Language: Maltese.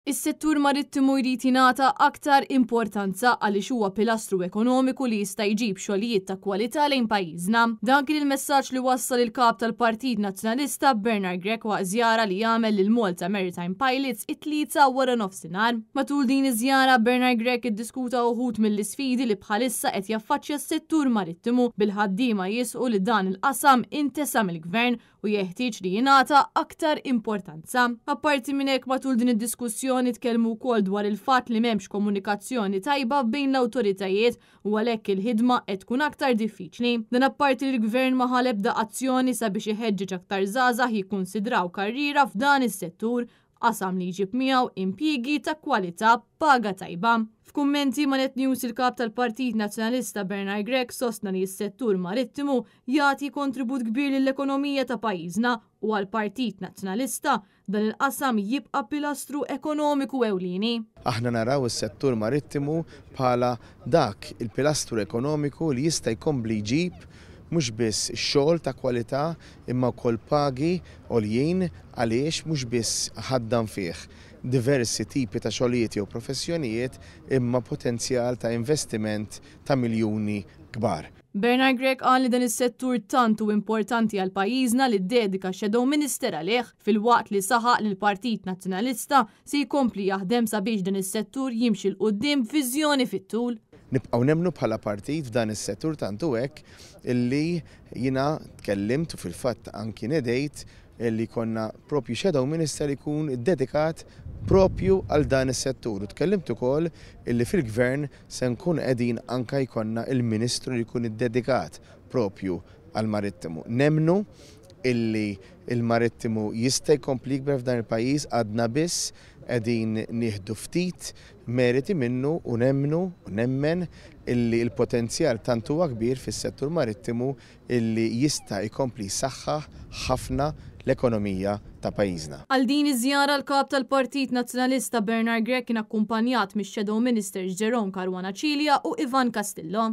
Is-settur marittimu jrid jingħata aktar importanza għaliex huwa pilastru ekonomiku li jista' jġib xogħlijiet ta' kwalità lejn pajjiżna. Dan kien il-messaġġ li wassal il-Kap tal-Partit Nazzjonalista Bernard Grech waqt żjara li għamel lil Malta Maritime Pilots it-Tlieta wara nofsinhar. Matul din iż-żjara Bernard Grech iddiskuta uħud mill-isfidi li bħalissa qed jaffaċċja s-settur marittimu bil-ħaddiema jisħqu li dan il-qasam intesa mill-Gvern u jeħtieġ li jingħata aktar importanza. Apparti minn hekk matul din id-diskussjoni tkellmu wkoll dwar il-fatt li m'hemmx komunikazzjoni tajba bejn l-awtoritajiet u għalhekk il-ħidma qed tkun aktar diffiċli. Dan apparti li l-Gvern ma ħa l-ebda azzjoni sabiex iħeġġeġ aktar żgħażagħ jikkunsidraw karriera f'dan is-settur, qasam li jġib miegħu impjiegi ta' kwalità b'paga tajba. F'kummenti ma' Net News il-Kap tal-Partit Nazzjonalista Bernard Grech sostna li s-settur marittimu jagħti kontribut kbir lill-ekonomija ta' pajjiżna u għall-Partit Nazzjonalista dan il-qasam jibqa' pilastru ekonomiku ewlieni. Aħna naraw is-settur marittimu bħala dak il-pilastru ekonomiku li jista' jkompli jġib mhux biss xogħol ta' kwalità imma wkoll pagi għoljin għaliex mhux biss ħaddan fih diversi tipi ta' xogħlijiet jew professjonijiet imma potenzjal ta' investiment ta' miljuni kbar. Bernard Grech qal li dan is-settur tant hu importanti għal pajjiżna li ddedika Shadow Minister għalih filwaqt li saħaq li l-Partit Nazzjonalista se jkompli jaħdem sabiex dan is-settur jimxi 'l quddiem b'viżjoni fit-tul. Nibqgħu nemmnu bħala partit f'dan is-settur tant hu hekk illi jiena tkellimt u fil-fatt anki nedejt li jkollna propju Shadow Minister li jkun iddedikat propju għal dan is-settur. U tkellimt ukoll illi fil-Gvern se nkun qegħdin anke jkollna il-Ministru li jkun iddedikat propju għall-marittimu. Nemmnu illi il-marittimu jista' jkompli jikber f'dan il-pajjiż, għadna biss qegħdin nieħdu ftit meriti minnu u nemmnu u nemmen illi l-potenzjal tant huwa kbir fis-settur marittimu illi jista' jkompli jsaħħaħ ħafna l-ekonomija ta' pajjiżna. Għal din iż-żjara l-Kap tal-Partit Nazzjonalista Bernard Grech kien akkumpanjat mix-Shadow Ministers Jerome Caruana Cilia u Ivan Castillo.